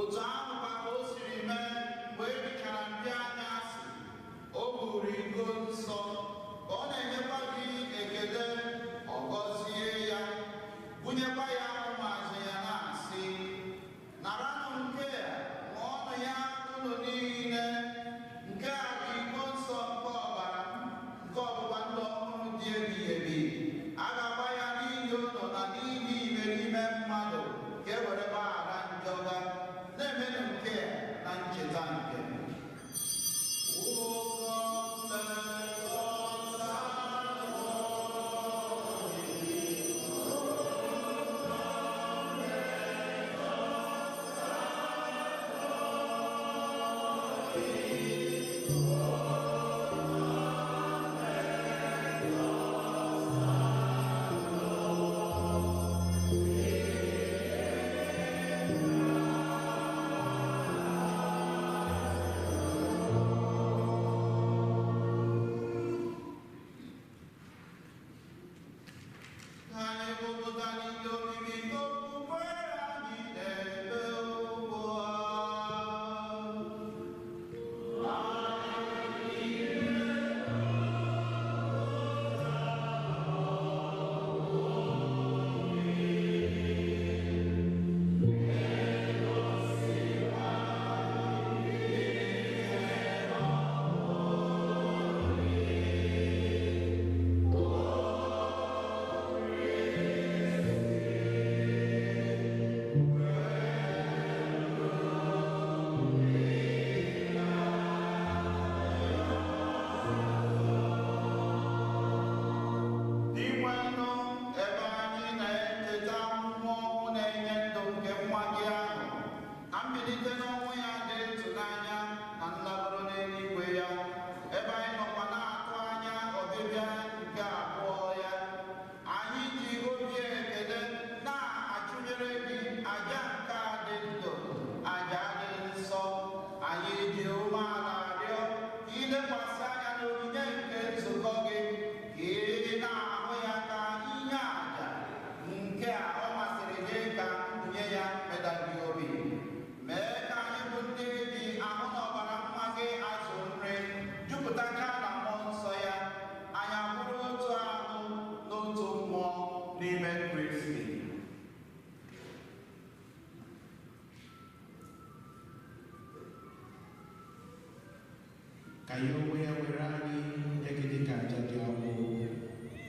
Otu ahụkwa ka o siri mee mgbe e richara nri anyasị, o buru iko nsọ, ka ọ na-enyekwa gị ekele, ọ gọzie ya, bunyekwa ya ụmụazụ ya na-asị, naranụ nke a, ṅụọnụ ya unu niile, nke a bụ iko nsọ nke ọbara m, nke ọgbụgba ndụ ọhụrụ dị ebighị ebi. A ga-agba ya n'ihi unu na n'ihi imerime mmadụ ka e were gbaghara njọ ha. Na-emenụ nke a na ncheta nke m. Anyị kwupụta n'ihe omimi nke okwukwe anyị na-eme ugbu a. Dinwenụ, ebe anyị na-echeta mmụọ ọnwụ na-enye ndụ nke nwa gị ahụ, na mbilite n'ọnwụ ya dị ịtụnanya na nnabara n'eluigwe ya, ebe anyị nọkwa na-atụ anya ọbịbịa nke abụọ ya, anyị ji obi ekele na-achụnyere gị aja nke a dị ndụ, aja dị nsọ. Anyị ji umeala rịọ ka ilekwasị anya n'onyinye nke nzukọ gị, ka ị na-ahụ ya ka ihe àjà nke a ọ masịrị gị ka mbunye ya meda gị obi. Mee ka anyị bụ ndị ji ahụ na ọbara nwa gị azụ nri jupụtacha na mmụọ nsọ ya, anyị abụrụ otu ahụ n'otu mmụọ n'ime Kristi. Ka ya onwe ya were anyị nye gị dịka aja dị ọkụ,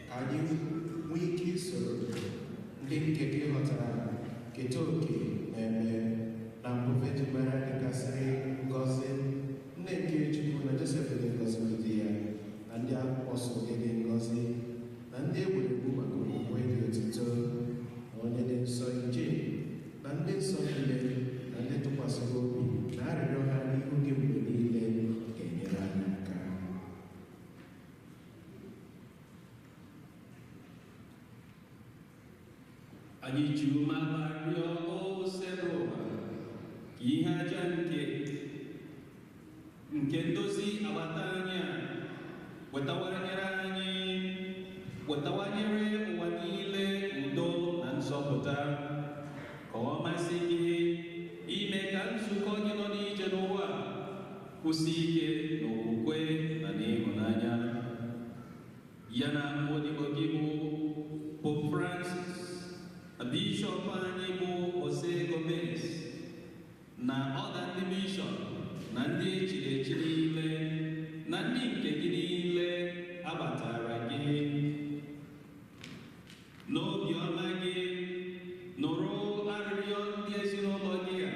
ka anyị nwee ike isoro ndị nke gị ghọtara keta oke na eme na mbụ Virgin Mary dịkasịrị ngọzi, nne nke Chukwu na Josef dị ngọzi bụ di ya, na ndị apọstụl gị dị ngọzi, na ndị e gburu egbu maka okwukwe dị otuto, na onye dị nsọ Ije, na ndị nsọ niile, na ndị tụkwasịrị obi na arịrịọ ha n'ihu gị mgbe niile ga-enyere anyị aka. Anyị ji umeala rịọ Osebụwa ka ihe aja nke ndozi agbata anyị a wetawanyere ụwa niile udo na nzọpụta, ka ọ masị gị ime ka nzukọ gị nọ n'ije n'ụwa kwụsị ike n'okwukwe na n'ịhụnanya ya na odibo gị bụ Pope Francis, Bishọp anyị bụ Jose Gomez, na ọda ndị bishọp na ndị echiri echi niile na ndị nke gị niile abatara gị. N'obiọma gị nụrụ arịrịọ ndị ezinụlọ gị a,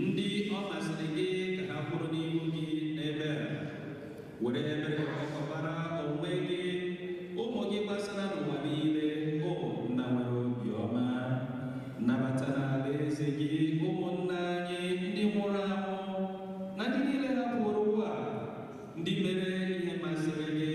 ndị ọ masịrị gị ka ha kwụrụ n'ihu gị n'ebe a. Were ebere ọkọbara onwe gị ụmụ gị gbasara n'ụwa niile, o nna nwere obiọma. Nabata n'alaeze gị ụmụnna anyị ndị nwụrụ anwụ na ndị niile hapụrụ ụwa, ndị mere ihe masịrị gị.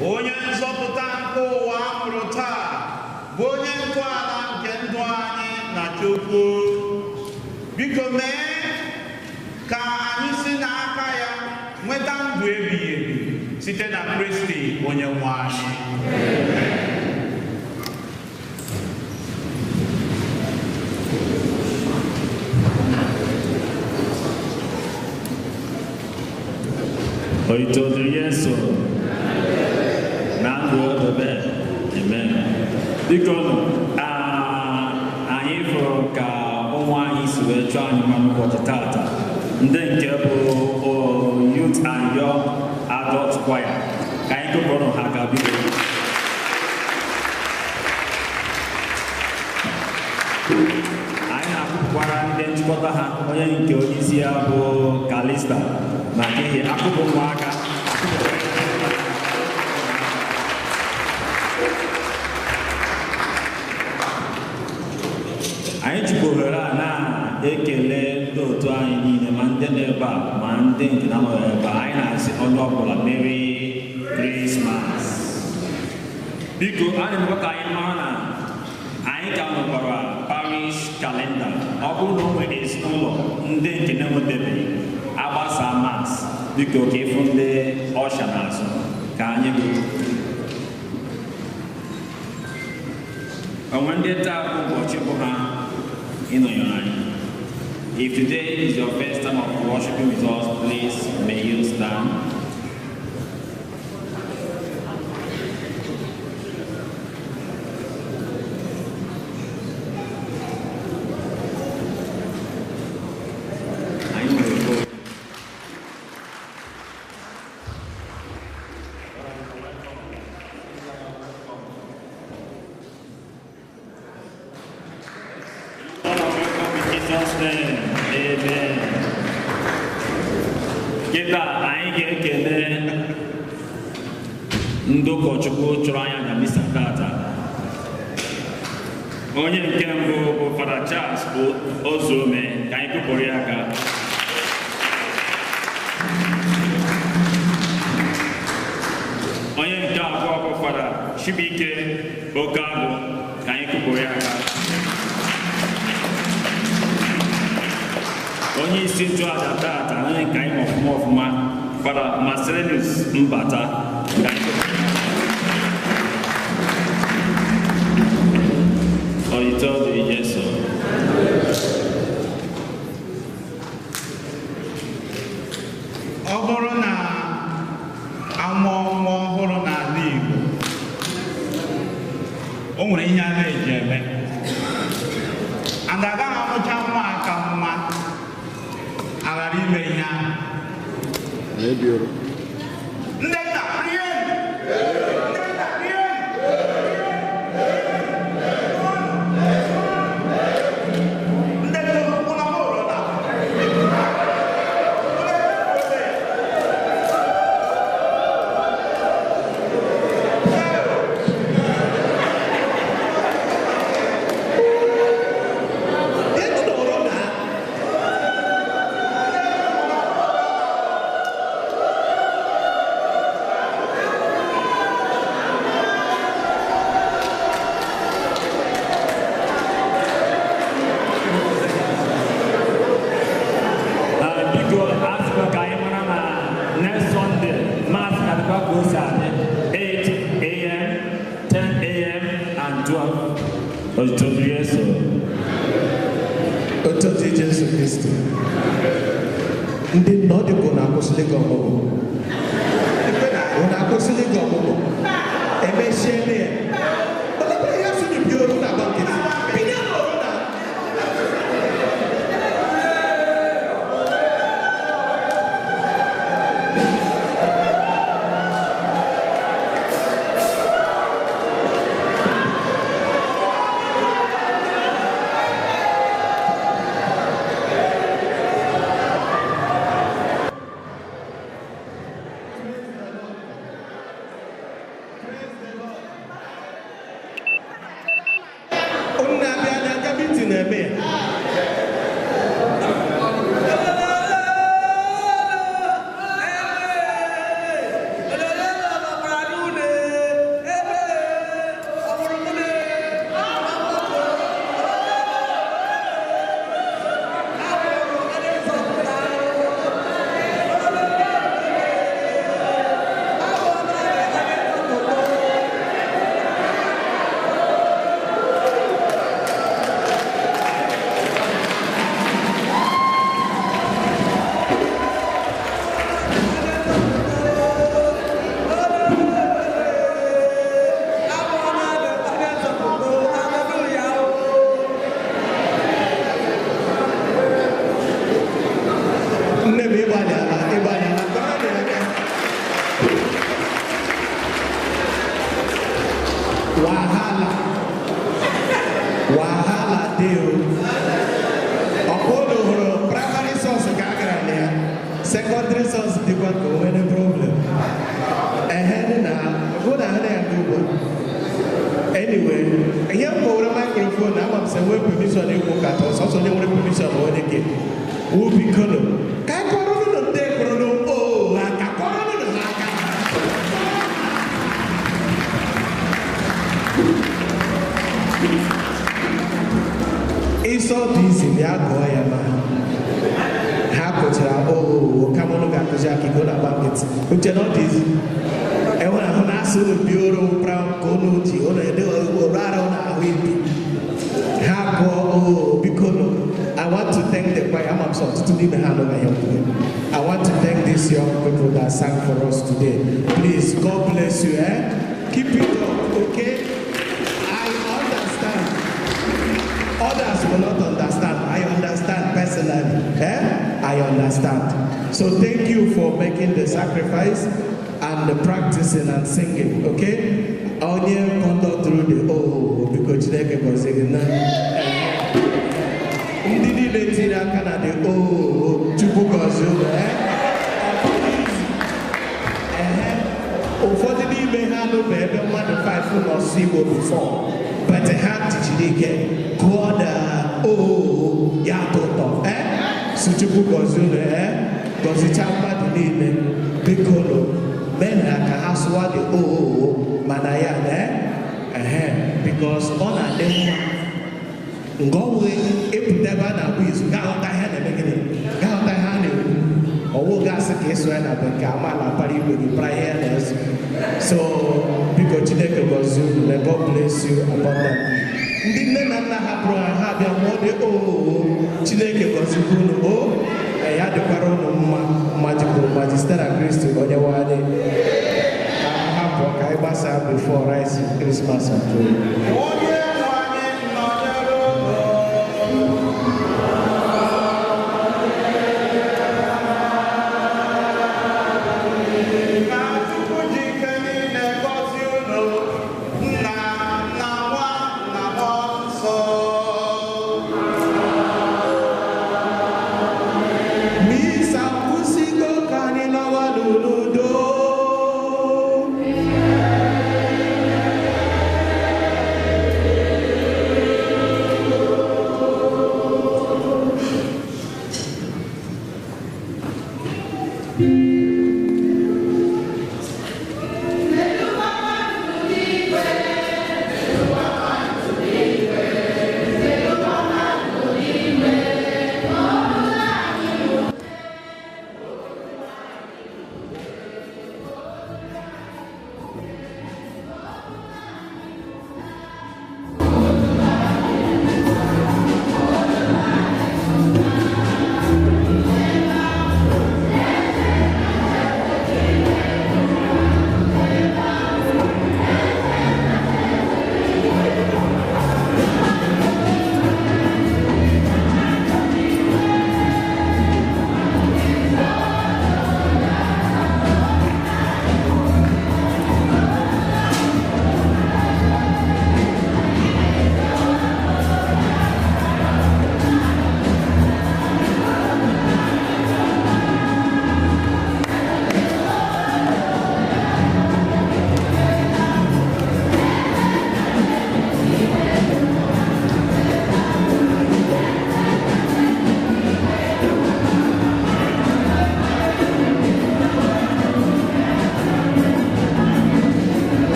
Onye nzọpụta nke ụwa a mụrụ taa bụ onye ntọala nke ndụ anyị na Chukwu. Biko mee ka anyị si n'aka ya nweta ndụ ebighị ebi site na Kristi onye nwe anyị. Otito dịrị Jesu na ndụ ebe. Amen. Biko anyị fụrụ ka ụmụ anyị si wee chọọ anyị mma n'ụbọchị tata, ndị nke bụ Youth and Young Adult Choir, ka anyị kụpụrụ ha aka biko. Anyị na-akụpụkwara ndị nchịkọta ha, onye nke onye isi ya bụ Kalista, maka ihe akụpụ ụmụaka. Anyị jikwa ohere a na-ekele ndị otu anyị niile, ma ndị nọ ebe a ma ndị nke na-anọghị ebe a. Anyị na-asị onye ọbụla Merry Christmas. Biko, a na-emekwa ka anyị mara na anyị ka nwekwara parish kalenda. Ọ bụrụ na o nwere ezinụlọ ndị nke na-enwetabeghị agbasa mas, biko ka ịfụ ndị ọsha n'azụ ka anyị bụ onwe ndị taa bụ ụbọchị bụ ha ịnọnyere anyị. If today is your first time of worshiping with us, please may you stand. Anyị nwere oge. All are welcome in Jesus' name. Amen. Kịta anyị ga-ekele ndị ụkọchukwu chụrụ anya na misa tata. Onye nke mbụ bụ Fada Charles bụ Ozuome, ka anyị kụpụrụ ya aka. Onye nke abụọ bụ Fada Chibuike Okagụ, ka anyị kụpụrụ ya aka. Onye isi nchụaja tata, onye nke anyị ma ọfụma ọfụma, Fada Marcellinus Mbata, ka anyị kụpụrụ ya aka. Otito dịrị Jesu. Ọ bụrụ na amụọ nwa ọhụrụ n'ala Igbo, o nwere ihe a na-eji eme. And agaghị amụcha nwa aka nwa aghara ime ihe ahụ. Ndị nna rie! Ndị nna rie! Ndị nna ụlọ ụlọ na. Biko, asịkwa ka anyị mara na next Sunday mass ga-adịkwa ka o si adị, 8 a.m., 10 a.m. and 12. Otito dịrị Jesu. Otito dịrị Jesu Kristi. Ndị nna, ọ dịka unu akwụsịlị gị ọmụmụ. Unu akwụsịlị gị ọmụmụ. Emechiele ya. Olee ihe sị na bi oru na agba nkịtị? Binye n'oru na. Unu na-abịa na aga meeting na-eme ya. Wahala. Wahala dey o. Ọkwa unu hụrụ primary source ka a gara na ya. Secondary source dịkwa ka o nwere problem. Ehe, na hụ na ha na-aga ugbu a. Anyway, ihe m kpọwara microphone, ama m sị nwee permission ikwu ka atọ sọsọ onye nwere permission bụ onye ke ubi kono ka anyị kọrọ nụnụ ndị kụrụ n'o aka, kọrọ nụnụ ha aka. Ịsọ dị izi, bịa gụọ ya. Ma ha kụchara oo, kama ụnụ ga-akụzi akụkọ na agba nkịtị uche na ọ dị izi enwere ahụ na-asụ unu bi oro pra ka unu ji unu ede oru ara unu ahụ ibi ha gụọ oo. Biko nụ, I want to thank the choir. Ama m sọ ọtụtụ n'ime ha anụghị ihe kwuru. I want to thank these young people that sang for us today. Please, God bless you, eh? Keep it up, okay? I understand. Others will not understand. I understand personally. Eh? I understand. So thank you for making the sacrifice and the practicing and singing, okay? Onye conduct through the oh, biko Chineke gọzie gị na ndị niile tiri aka na the oh, Chukwu gọzie unu, eh? Ehe. Ụfọdụ n'ime ha nụba ebe mmadụ 5 nọ sụ Igbo before, but ha tijiri ike gụọ na oh, ya atọ ụtọ, eh? So Chukwu gọzie unu, eh? Gọzichaa mmadụ niile. Biko nụ, mee na ka ha sụwa the oh, mana ya eh? Ehe, because ọ na-adị mma nga ọ nwee ịpụta ebe a na-agba izu, gaa ghọta ihe a na-eme gịnị, gaa ghọta ihe a na-ekwu. Ọwụ gasị ka ịsụ ya na bekee amaala para igwe gị para ihe ya na-eso. So biko, Chineke gọzie unu. May God bless you abundantly. Ndị nne na nna hapụrụ ha, ha bịa mụọ dị oo, Chineke gọzikwa unu o. Ya dịkwara unu mma, mmaji kwuru mmaji site na Kristi onye nwe anyị. Ka ha hapụ ka anyị gbasaa before rice Christmas and joy. Onye